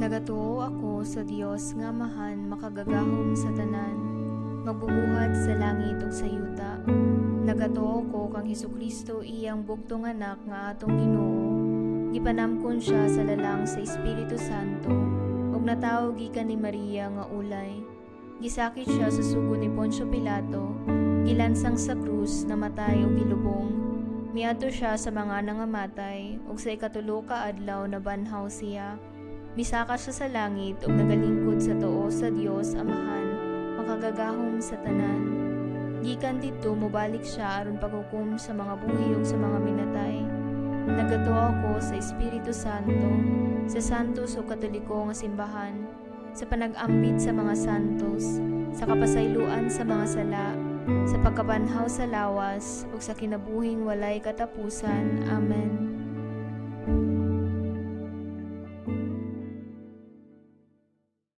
Nagatuo ako sa Dios nga Amahan, makagagahom sa tanan, magbubuhat sa langit ug sa yuta. Nagatuo ko kang Hesukristo, iyang bugtong Anak nga atong Ginoo. Gipanamkon siya sa lalang sa Espiritu Santo ug natawo gikan ni Maria nga ulay. Gisakit siya sa sugo ni Poncio Pilato, gilansang sa krus, namatay ug gilubong. Miadto siya sa mga nangamatay ug sa ikatulo ka adlaw nabanhaw siya. Misaka siya sa langit ug nagalingkod sa tuo sa Dios Amahan, makagagahom sa tanan. Gikan didto mobalik siya aron paghukom sa mga buhi ug sa mga minatay. Nagatuo ako sa Espiritu Santo, sa santos ug Katoliko nga simbahan, sa panag-ambit sa mga santos, sa kapasayloan sa mga sala, sa pagkabanhaw sa lawas, ug sa kinabuhing walay katapusan. Amen.